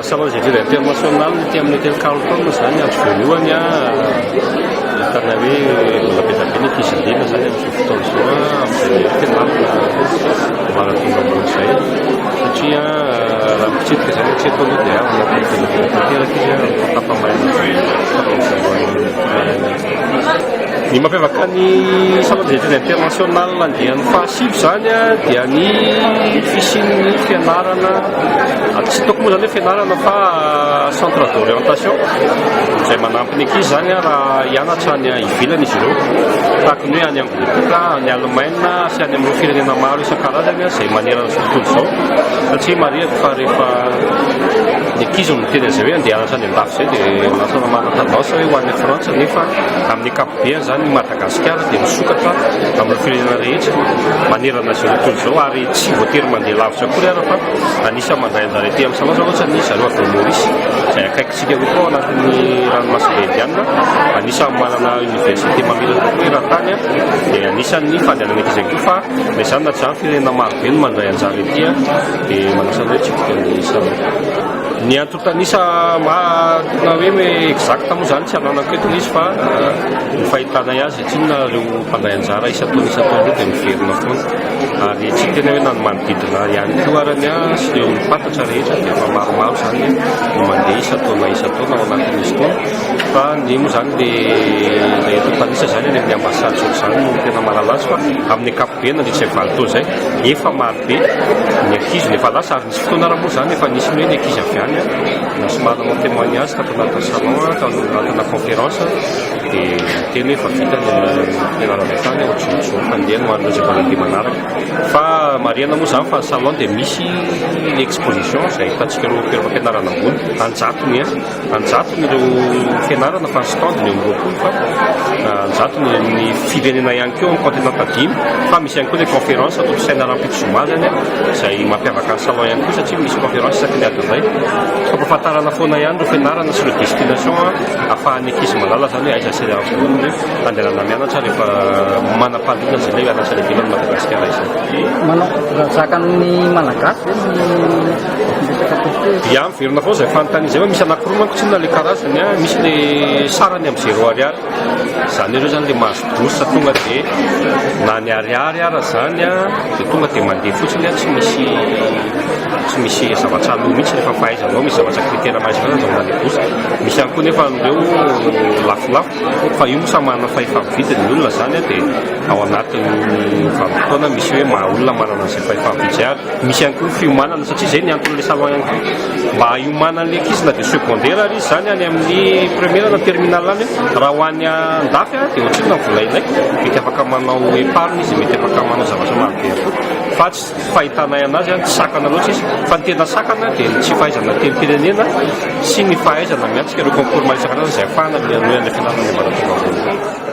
Salon des études internationales ety amin'ny Hôtel Carlton izany andro voalohany ahitana hoe mbola be dia be ny ankizy liana izany amin'izao fotoana izao amin'izay fianarana ambaratonga ambony izay satria raha mpitsidika izany hatreto aloha dia ao anatin'ny velively tanteraka izy amin'ny tapa-maraina tapany voalohany. Ny mampiavaka ny Salon des études internationales andiany fahasivy izany dia ny fisian'ny fianarana, tsy ataoko moa izany hoe fianarana fa centre d'orientation izay manampy ny ankizy izany raha hianatra any ivelany izy ireo, tahaka ny hoe any Angleterre, any Allemagne sy any amin'ireo firenena maro isan-karazany izay manerana izao tontolo izao satria marihako fa rehefa ny ankizy no miteny an'izay hoe andeha hianatra any an-dafy izay dia lasa manana tendance hoe ho any Frantsa nefa amin'ny ankapobeny izany i Madagasikara dia misokatra amin'ireo firenena rehetra manerana izao tontolo izao ary tsy voatery mandeha lavitra akory ara fa anisan'ny mandray anjara ety amin'ny salon izao ohatra ny zareo avy ao Maurice izay akaikintsika kokoa ao anatin'ny ranomasimbe Indiana, anisan'ny manana université mamiratra kokoa eran-tany dia anisan'ny fandehanana ankizy ihany koa fa na izany na tsy izany firenena marobe no mandray anjara ety dia manasa anareo hitsidika ny salon. Ny antontan'isa na hoe exact moa izany tsy ananako eto ilay izy fa ny fahitanay azy tsinona ireo mpandray anjara isan-taona isan-taona ireo dia miverina foana ary tsy tena hoe na ny manodidina ihany koa arany sy ireo olom-pantatra rehetra dia efa maromaro izany no mandeha isan-taona isan-taona ao anatin'izy itony fa ny moa izany le ilay antontan'isa izany any amin'ny ambassade sy ohatr'izany no tena mahalala azy fa amin'ny ankapobeny nandritra izay 8 taona izay efa marobe ny ankizy no efa lasa ary Nisy fotoana ara moa izany efa nisy ny hoe ny ankizy avy any na somary nanao témoignage tato anatin'ny salon, tao anatina conférence dia niteny hoe efa vita ny fianarana tany ohatran'izao ny fandehany ho an'ireo izay mbola handeha manaraka. Fa marihana moa izany fa ny salon dia misy ny exposition izay ahitantsika ireo toeram-pampianarana ambony an-jatony An-jatony ireo fianarana fa ny stand ny eo amin'ny 20 fa an-jatony ny firenena ihany koa amin'ny continent dimy fa misy ihany koa ilay conférence tontosaina rahampitso zoma zany izay mampiavaka ny salon ihany koa satria misy conférence isaky ny adiny iray. Fampahafantarana foana ihany ireo fianarana sy ireo destination ahafahan'ny ankizy mahalala zany hoe aiza sy aiza avokoa ny andehanana mianatra rehefa manam-pahalianana izay ilay hianatra any ivelan'i Madagasikara izay. Manao raha zakan'ny Malagasy ve ny Dia miverina foana izay fanontaniana izay fa misy anankiroa manko tsinona ilay karazany a, misy le sarany amin'ny zéro ariary, izany hoe ireo izany le mahazo bourse tonga dia na ny ariary ara izany a dia tonga dia mandeha fotsiny a, tsy misy tsy misy zavatra aloa mihitsy rehefa fahaizanao, misy zavatra critère maha izy azy azahoana le bourse, misy ihany koa nefa an'ireo lafolafo fa io moa samy manana fahefa-mividy ny olona izany a, dia ao anatin'ny vanim-potoana misy hoe maha olona manana an'izay fahefa-mividy izay ary Misy ihany koa ny fiomanana satria izay ny anton'ilay salon ihany koa mba hiomanan'ilay ankizy na dia secondaire ary izy izany any amin'ny première na terminale any raha ho any an-dafy dia ohatrinona ny vola ilaiko mety afaka manao épargne izy mety afaka manao zavatra maro be ihany koa fa tsy fahitanay anazy tsy sakana loatra izy fa ny tena sakana dia ny tsy fahaizana tenim-pirenena sy ny fahaizana miatrika ireo concours maro isan-karazany izay ahafahana manohy an'ilay fianarana ambaratonga ambony.